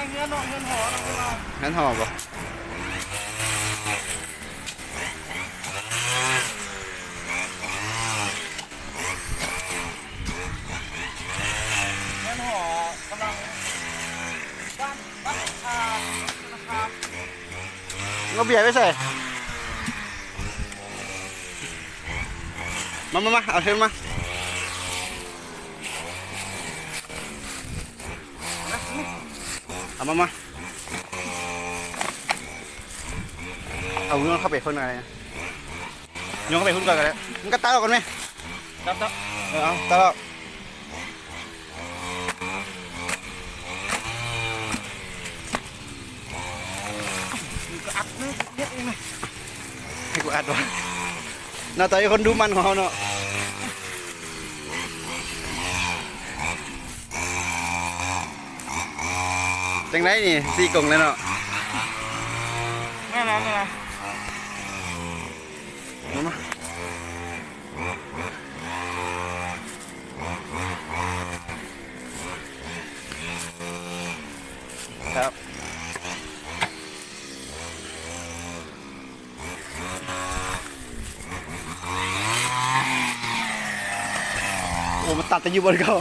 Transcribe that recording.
ເຮືອນເນາະ ເຮືອນຫໍເນາະ ເວລາ ເຮືອນຫໍບໍ່? ເຮືອນຫໍກຳລັງ ບ້ານ ບ້ານ ອ່າ ທະນາຄານ. ເອົາເບຍໄປໃສ? ມາ ມາ ມາ ເອົາເທິງມາ ເອົາມາ ມາ ເອົາໂຍນເຂົ້າໄປພຸ້ນກໍໄດ້ ໂຍນເຂົ້າໄປພຸ້ນກ່ອນກໍໄດ້ ມຶງກໍຕັດອອກກ່ອນແມະ ຕັດ ຕັດ ເອີ ເອົາ ຕັດອອກ. ໃຫ້ກູອັດວະ ໜ້າຕາຄົນດູໝັ່ນຂອງເຮົາເນາະ ຈັ່ງໃດນີ້ ສີ່ກົງແລ້ວເນາະ ແມ່ນແລ້ວ ແມ່ນແລ້ວ ມາ ມາ. ໂອ້ ມັນຕັດແຕ່ຢູ່ບ່ອນເກົ່າ.